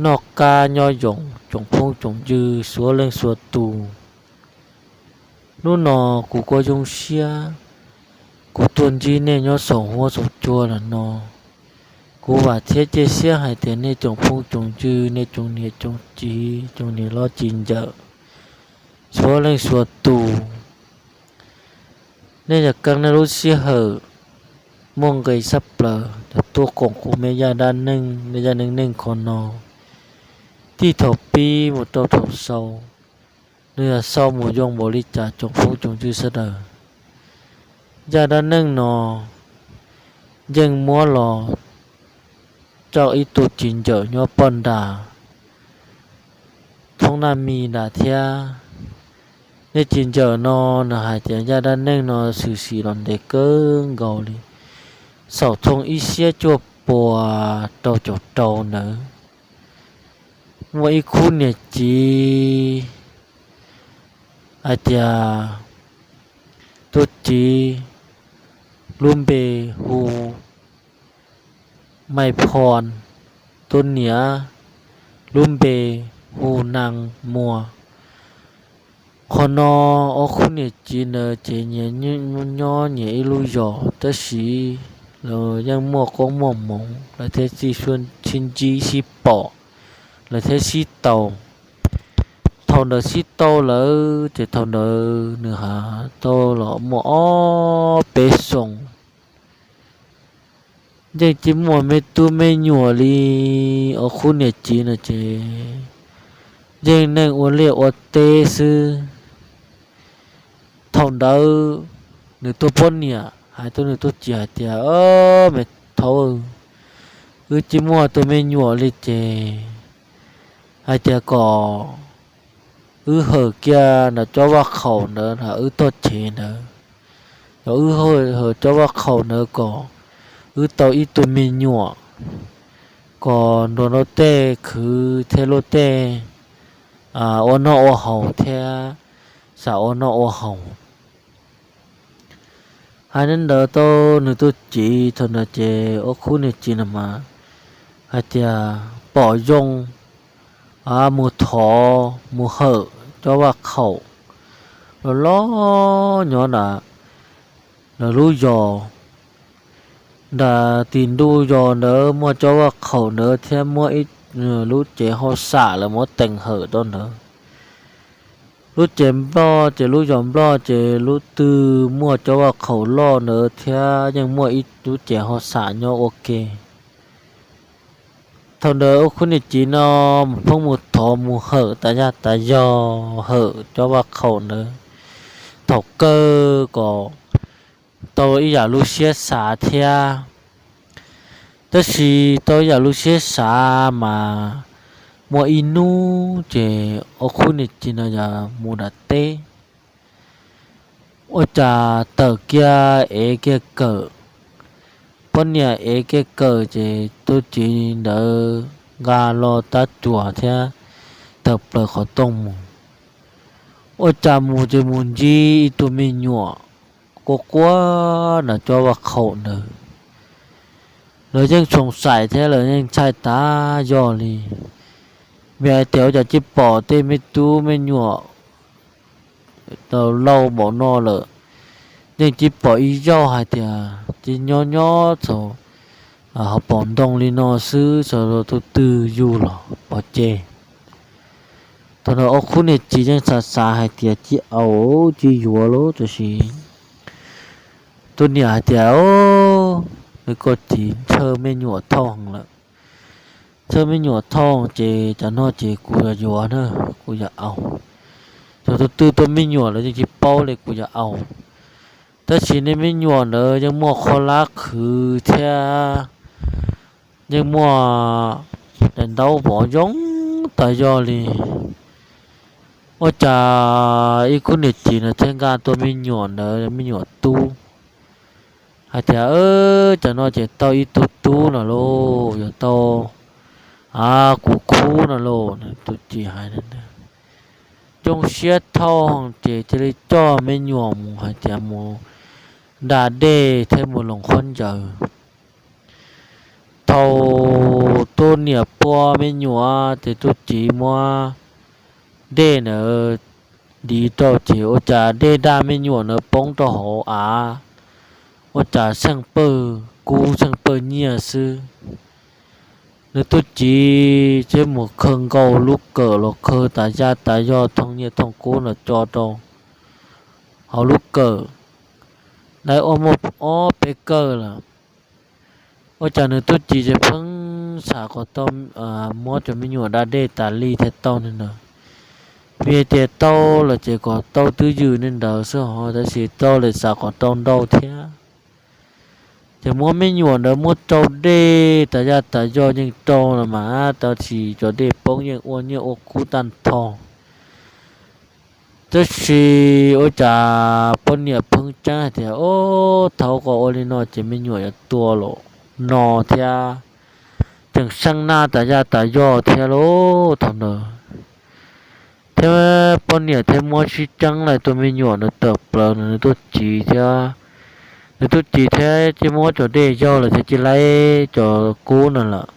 noj qab nyob zoo tsoom phooj tsoom ywg suav leej suav tus. Hnub no kuv kuj zoo siab, kuv tuaj ntsib nej nyob saum huab saum cua lawm no. Kuv vam thiab cia siab hais tias nej tsoom phooj tsoom ywg, nej tsoom niam tsoom txiv, tsoom niam loj txiv ncawm, suav leej suav tus, nej yuav kaw nej lub sij hawm muaj nqis tshaj plaws tuaj koom kuv mej zaj dab neeg, mej zaj neej neeg qhov no txij thaum pib mus rau thaum xaus, nws yuav xaus mus zoo npaum li cas tsoom phooj tsoom ywg sawv daws. Zaj dab neeg no yeej muab los coj ib tug txiv ncawm nyob poj nram thoob naj mis nram thiab. Nej txiv ncawm no nws hais tias zaj dab neeg no tshwm sim los ntev kawg nkaus li, xaus thoob ib txhiab cuaj puas rau caum rau ntawd. Muaj ib khub niam txiv hais tias, tus txiv lub npe hu Maiv Phoo, tus niam lub npe hu Naj Muas. Qhov no ob khub niam txiv ntawd ces nyias nyob nyias ib lub zos, tab sis lawv yeej muaj koob muaj hmoov, lawv thiaj txij sib ntsib sib pom, lawv thiaj sib tau. Thaum ntawd sib tau lawm ces thaum ntawd nws has tau los muaj ob peb xyoos, yeej tsis muaj me tub me nyuam li. Ob khub niam txiv no ces yeej neej ua liaj ua teb xwb. Thaum ntawd nws tus poj niam hais rau nws tus txiv hais tias, me thaub, wb tsis muaj tus me nyuam li ces hais tias kom wb hawm kiag nram cov vaj khaum ntawd, wb tog chev ntawd, yog wb hawm cov vaj khaum ntawd kom wb tau ib tug me nyuam, kom nrog luag tej khwv thiab luag tej ua noj ua haus thiab xav ua noj ua haus. Hais li ntawd tau nws tus txiv thaum ntawd ces ob khub niam txiv no mas hais tias pom zoo mus thov mus hawm cov vaj khaum los los nyob nram lawv lub zos. Nram tim ntuj zos ntawd muaj cov vaj khaum ntawd thiab muaj ib lub cev hauj sam lawv muab teem hawm rau ntawd. Lub cev Nplog ces lub zos Nplog ces lub twg muaj cov vaj khaum loj ntawd thiab yeej muaj ib lub cev hauj sam nyob ua ke. Thaum ntawd ob khub niam txiv no mus pheej mus thov mus hawm tas zaj tas zog hawm cov vaj khaum ntawd thaum kawg kom tau ib yam lub siab xav thiab. Tab sis tau ib yam lub siab xav mas muaj ib hnub ces ob khub niam txiv no yog mus nram teb, ua cas tawm kiag ev kiag kawm, poj niam ev kiag kawm ces tus txiv ntawd nqa los tab tsuas thiab tawm plaws qhov rooj mus. Ua cas mus ces mus ntsib ib tug me nyuam quaj quaj nram cov vaj khaum ntawd. Lawv yeej xoom xaim thiab lawv yeej txhais tas zog li, vim hais tias ua cas tsis pom tej me tub me nyuam tau laus npaum no lawm, yeej tsis pom ib zaug hais tias tsis nyob nyob txog hauv paus ntoo li no xwb, txog tus twg yug los pov tseg. Thaum no ob khub niam txiv yeej xav xav hais tias tsis au, tsis yuav lawm, tab sis tus niam hais tias, nws koj txiv ntshaw me nyuam thoob lawm, ntshaw me nyuam thoob ces cov no ces kuv yuav yuav na, kuv yuav au. Txog tus twg tus me nyuam lawv yeej tsis paub li, kuv yuav au. Tab sis nej me nyuam ntawd yeej muaj qhov lab qhwv thiab yeej muaj daim ntaub vov zoo tas zog li. Ua cas ib khub niam txiv no thiaj nqa tus me nyuam ntawd, me nyuam tub, hais tias, cov no ces tau ib tug tub no lauj, yuav tau kuv khub no lauj. Tus txiv hais, zoo siab thoob ces cia li coj me nyuam mus hais tias mus nram dej thiab mus loos khaub ncaws. Thaum tus niam pua me nyuam ces tus txiv muab dej ntawd ntiv rau ces ua cas dej daj me nyuam ntawd poob rau hauv av, ua cas xeej pawg kub xeej pawg nyiaj xwb. Nws tus txiv thiaj mus khaws nkaus lub kawm los khaws tas yaj tas yoj thooj nyiaj thooj kub los tso rau hauv lub kawm, dai ua muaj ob peb kawm lawm. Ua cas nws tus txiv ces pheej xav kom tau muab cov me nyuam da dej tas li thiaj tau ne ntawd. Vim tias tau lawm ces kom tau twj ywm ne ntawd xwb hos tab sis tau lawm xav kom tau ntau thiab. Ces muab me nyuam ntawd muab rau dej tas yaj tas yoj yeej rau los mas tab sis cov dej poob yeej ua nyiaj ua kub tag nrho. Tab sis ua cas poj niam pheej tseeb hais tias, Ob, thaum koj ua li no ces me nyuam yuav tuag los no thiab, tseem seej naj tas yaj tas yoj thiab lauj. Thaum ntawd thiab poj niam thiaj muab sib tseeb laij tus me nyuam ntawd tawm plaws nws tus txiv thiab. Nws tus txiv thiab cia muab cov dej yaug lawm thiab cia laib cov kub no lawm.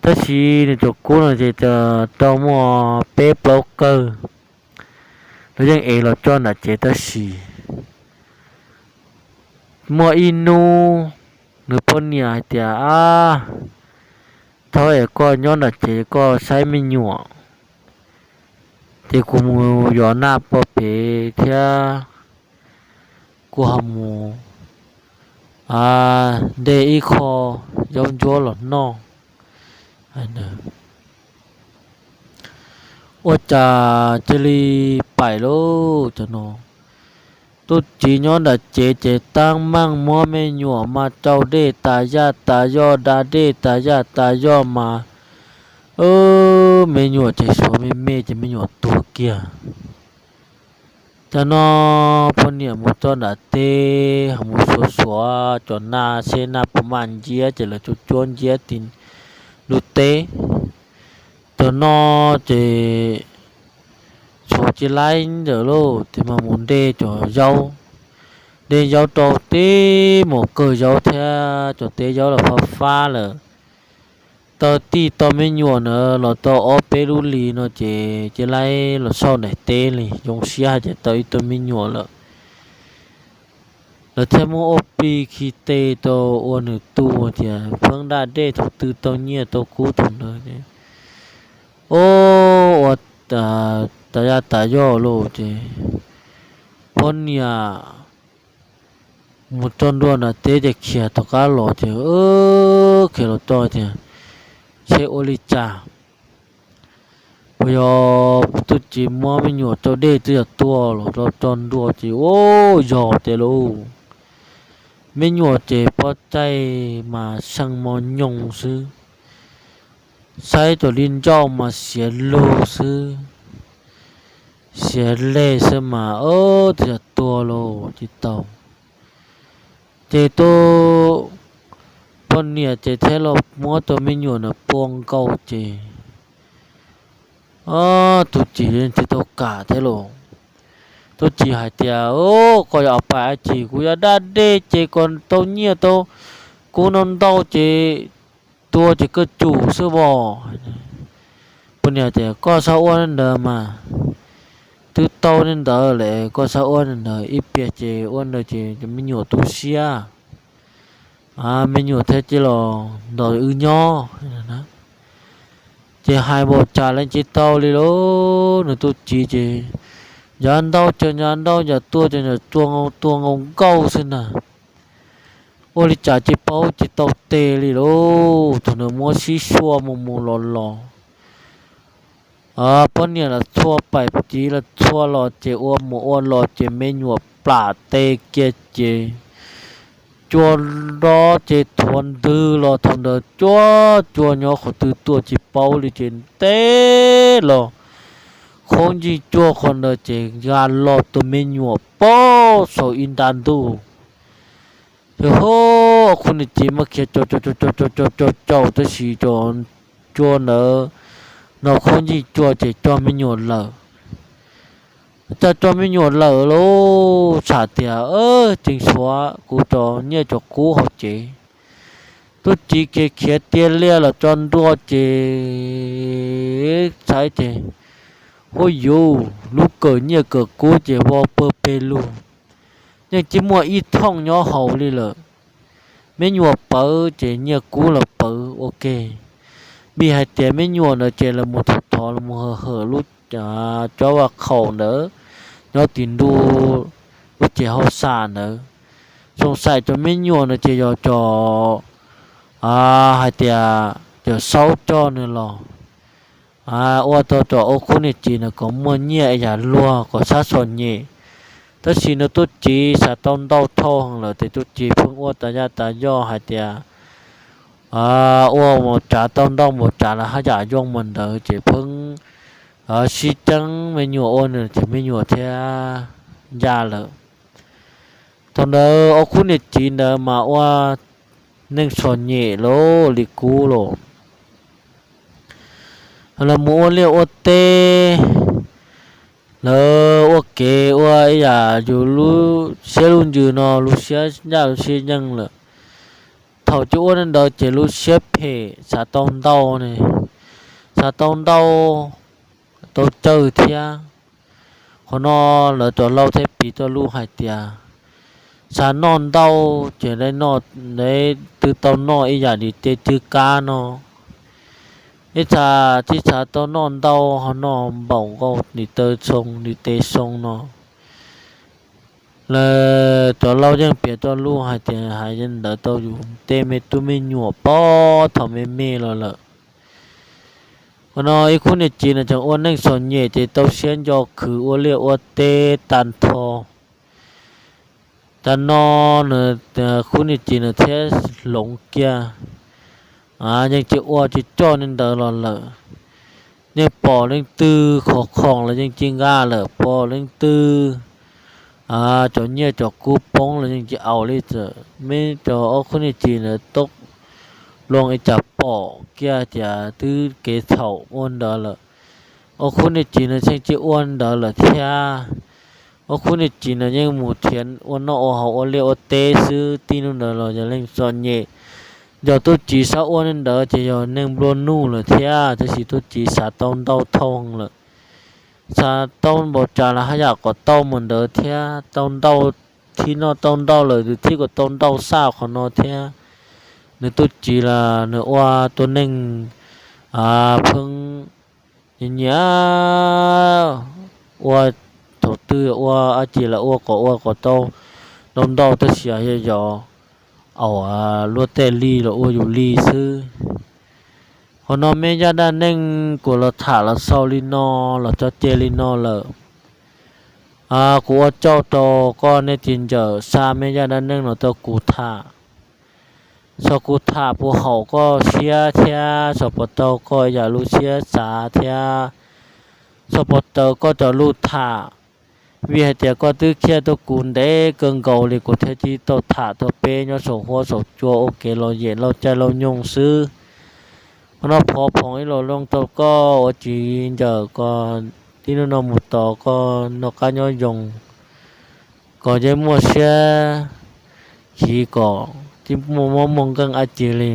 Tab sis nws cov kub no ces rau muaj peb plaub kawm, nws yeej ev los tso nram tsev tab sis muaj ib hnub nws poj niam hais tias, Ab, thaum es koj nyob nram tsev koj saib me nyuam, ces kuv mus yos naj pog pem thiab kuv ho mus nte ib qho zaub ntsuab los noj. Ua cas cia li paim lauj. Cov no tus txiv nyob nram tsev ces tab meeg muab me nyuam mas rau dej tas yaj tas yoj da dej tas yaj tas yoj mas me nyuam ces suav me me ces me nyuam tuag kiag. Cov no poj niam mus txog nram teb ho mus suav suav cov naj seb naj puas maj nciab ces lawv tsuab tsuab nciab tim lub teb. Cov no ces suav cia laib ntawm lauj ces mas mus nte cov zaub, nte zaub rau teb mus kawg zaub thiab cov teb zaub los fab fab lawm. Tau tij tau me nyuam ntawd los tau ob peb lub hlis no ces cia laib los xauj daim teb li zoo siab hais tias tau ib tug me nyuam lawm. Lawv thiaj muab ua plig khi tes rau ua nws tu tias pheej da dej thaum twg tau nyiaj tau kub thaum ntawd. Ua tas yaj tas yoj lauj ces poj niam mus txog ntua nram teb ces khiav tom qab los ces khiav los txog tias, Seb ua li cas, puas yog tus txiv muab me nyuam rau dej twb yog tuag los los txog ntua ces ua yog tias lauj, me nyuam ces pob txaij mas seej mos nyoos xwb, saib cov li ncauj mas xiav lug xwb, xiav lej xwb mas twb yog tuag los tsis tau. Ces tus poj niam ces thiaj los muab tus me nyuam ntawd pua nkaus ces tus txiv tsis tau kam thiab los. Tus txiv hais tias, Koj yog pab dab tsi? Kuv yog da dej ces kom tau nyiaj tau kub no ntau ces tua ces koj tsum xwb os. Poj niam tias, Koj txhob ua li ntawd mas, twb tau li ntawd lawm koj txhob ua li ntawd, ib pliag ces ua ntawd ces me nyuam tu siab, me nyuam thiaj cia los nrog wb nyob. Ces hais npaum cas leej tsis tau li lauj, nws tus txiv ces nco ntau ces nco ntau, nco tua ces nco tua, tua nkaus nkaus xwb na. Ua li cas tsis paub tsis tau tes li lauj, thaum nws muab sib sua mus mus los los, poj niam los txhua paim, txiv los txhua los ces ua mus ua los ces me nyuam plam tes kiag ces cua nrov ces thuav ntwg los thaum ntawd cuag cua nyob qhov twg tuaj tsis paub li ces ntev los khaub ncaig cuag qhov ntawd ces ya los tus me nyuam poob saum ib nta ntuj. Ces ho khub niam txiv mas khiav caum caum caum caum caum caum caum tab sis cua ntawd no khaub ncaig cuag ces cog me nyuam lawm. Cas cog me nyuam lawm lauj, txhais tias, Tseem tshuav kuv cov nyiaj cov kub hauv tsev, Tub Ci khiav khiav tiag liaj los tso nruas ces txhais ces, huab yuv, lub kawm nyiaj kawm kub ces vau pawg pes lug, yeej tsis muaj ib thooj nyob hauv li lawm. Me nyuam pawv ces nyiaj kub los pawv ua ke, vim hais tias me nyuam ntawd ces lawv mus thov thov los mus hawm hawm lub cob vaj khaum ntawd nyob tim ntuj lub ces hauj sam ntawd. Xoom xaim cov me nyuam ntawd ces yog cov hais tias cov saub coj nws los ua tau cov ua khub niam txiv ntawd kom muaj nyiaj yam luag kom sab txom nyem. Tab sis nws tub txiv xav tau ntau thauj heev lawm ces tub txiv pheej ua tas yaj tas yoj hais tias ua npaum tsav tau ntau npaum tsav los haj yam zoo mas ntawd ces pheej sib ceeb me nyuam ua nws ces me nyuam thiaj ncaj lawm. Thaum ntawd ua khub niam txiv ntawd mas ua neej txom nyem lawm li qub los. Lawv mus ua liaj ua teb, lawv ua kev ua ib yam yus lub siab lub ntsws no lub siab ncaj lub siab ncees lawm. Thaum tsis ua li ntawd ces lub siab phem xav tau ntau ne, xav tau ntau tau tsawg thiab. Qhov no lawv cov laus thiaj piv tau lus hais tias xav noj ntau ces twb tau noj ib yam li tej twb kab no. Ib txhia tsis xav tau noj ntau ho noj npaum nkaus li taw xoo li tes xoo no. Lawv cov laus yeej piav tau lus hais tias hais li ntawd tau yus tej me tub me nyuam puag thaum me me los lawm. Qhov no ib khub niam txiv no tseem ua neej txom nyem ces tau siab nco khwv ua liaj ua teb tag nrho. Tam no nws khub niam txiv nws thiaj hloov kiag, yeej tsis ua tsis coj li ntawd los lawm. Yeej pom leej twg khov khoom los yeej tsis nqa lawm, pom leej twg cov nyiaj cov kub poob los yeej tsis aus li. Txawm me cov ob khub niam txiv ntawd tub loo ib cas pom kiag tias twb kev txhaum ua ntawd lawm, ob khub niam txiv ntawd tseem tsis ua ntawd lawm thiab. Ob khub niam txiv ntawd yeej mus nrhiav ua noj ua haus ua liaj ua teb xwb, tib hnub ntawd los yog leej txom nyem. Yog tub txiv xav ua li ntawd ces yog neeg nplua nuj lawm thiab, tab sis tub txiv xav tau ntau thauj lawm. Xav tau npaum cas los haj yam kom tau mus ntawd thiab, tau ntau, thiaj noj tau ntau lawm nws thiaj kom tau ntau xaj qhov no thiab. Nws tub txiv los nws ua tus neeg pheej nyiam nyiam ua, thaum twg ua dab tsi los ua kom ua kom tau ntau ntau tab sis yog yog luag tej li los ua yus li xwb. Qhov no meb zaj dab neeg kuv los tham los xaus li no, los tso tseg li no lawm. Kuv ua tsaug rau koj nej tsis ncaws xa meb zaj dab neeg no rau kuv tham. Xyov kuv tham puas haum koj siab thiab xyov puas tau koj yam lub siab xav thiab xyov puas raws koj cov lus tham. Vim hais tias koj twb qhia rau kuv ntev kawg nkaus li kuv thiaj tsis tau tham rau peb nyob saum huab saum cua ua kev lom zem lauj caij lauj nyoog xwb. Qhov no phov phoov ib los loo rau koj uas tsis ncaws, kom tib hnub no mus tos koj noj qab nyob zoo, kom yeej muaj siab chiv kom tsis muaj mob muaj nkeeg dab tsi li.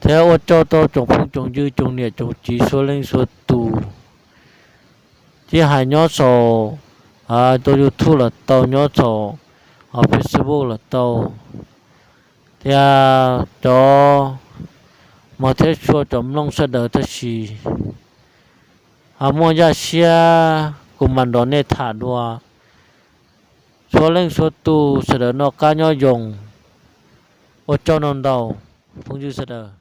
Thiab ua tsaug rau tsoom phooj tsoom ywg tsoom niam tsoom txiv suav leej suav tus, tsis hais nyob saum rau YouTube los tau, nyob saum Facebook los tau, thiab cov mloog thiab tshua cov mloog sawv daws tab sis ho muaj yaj siab kuv mam nrog nej tham dua. Suav leej suav tus sawv daws noj qab nyob zoo. Ua tsaug ntau ntau phooj ywg sawv daws.